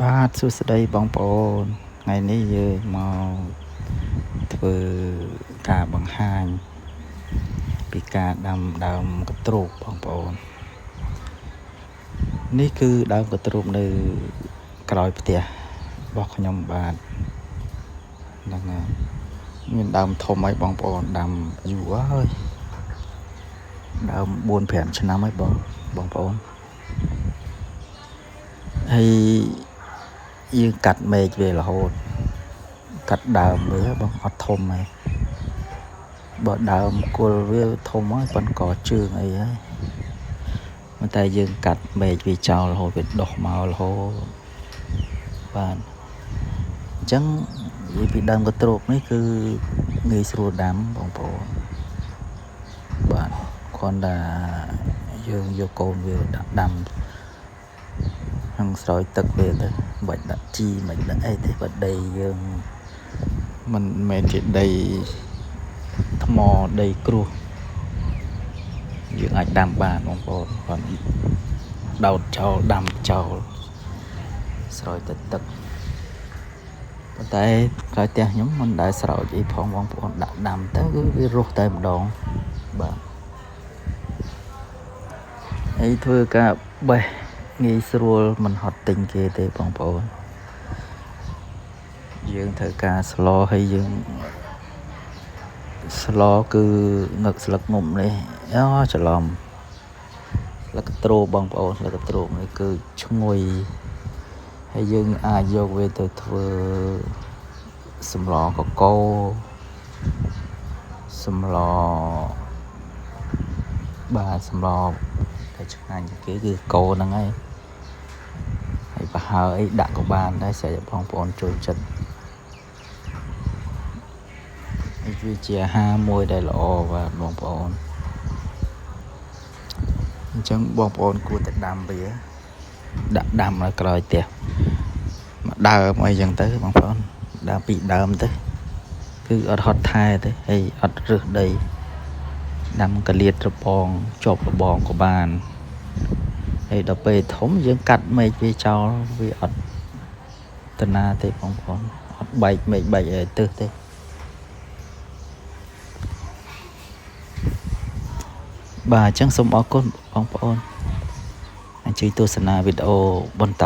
បាទសួស្តីបងប្អូនថ្ងៃនេះយើងមកធ្វើការបង្ហាញពីការដាំដើមកទ្រូបបងប្អូននេះគឺដើមកទ្រូបនៅក្រោយផ្ទះរបស់ខ្ញុំបាទហ្នឹងហើយមានដើមធំហើយបងប្អូនដាំយូរហើយដើម4 5ឆ្នាំហើយបងប្អូនហើយយើងកាត់មែកវារហូតកាត់ដើមវាបងអត់ធំហើយបើដើមគល់វាធំហើយប៉ុនកជើងអីហើយប៉ុន្តែយើងកាត់មែកវាចោលរហូតវាដុះមករហូតបាទអញ្ចឹងនិយាយពីដើមកទ្រូបនេះគឺងាយស្រួលដាំបងប្អូនបាទគ្រាន់តែយើងយកកូនវាដាក់ដាំក្នុងស្រោចទឹកវាទៅមិនបាច់ដាក់ជីមិនដាក់អីទេបើដីយើងមិនមែនជាដីថ្មដីក្រួសយើងអាចដាំបានបងប្អូនគាត់ដោតចោលដាំចោលស្រោចតែទឹកប៉ុន្តែក្រោយផ្ទះខ្ញុំមិនដែលស្រោចអីផងបងប្អូនដាក់ដាំទៅគឺវារស់តែម្ដងបាទហើយធ្វើការបេះងាយស្រួលមិនហត់ទិញគេទេបងប្អូនយើងត្រូវការស្លហើយយើងស្លគឺងឹកស្លឹកងុំនេះអូច្រឡំស្លឹកទ្រូបបងប្អូនស្លឹកទ្រូបនេះគឺឈ្ងុយហើយយើងអាចយកវាទៅធ្វើសម្លកកូរសម្លបាទសម្លតែឆ្ងាញ់ជាងគេគឺកោហ្នឹងហើយហើយប្រហើអីដាក់ក៏បានដែរស្រេចបងប្អូនចូលចិត្តនេះវាជាអាហារមួយដែលល្អបាទបងប្អូនអញ្ចឹងបងប្អូនគួរតែដាំវាដាក់ដាំនៅក្រោយផ្ទះមួយដើមអីចឹងទៅបងប្អូនដើមពីរដើមទៅគឺអត់ហត់ថែទេហើយអត់រឹសដីដាំកលៀតរបងជាប់របងក៏បានហើយដល់ពេលធំយើងកាត់មែកវាចោលវាអត់តាណាទេបងប្អូនអត់បែកមែកបែកអីទើសទេបាទអញ្ចឹងសូមអរគុណបងប្អូនអញ្ជើញទស្សនាវីដេអូបន្ត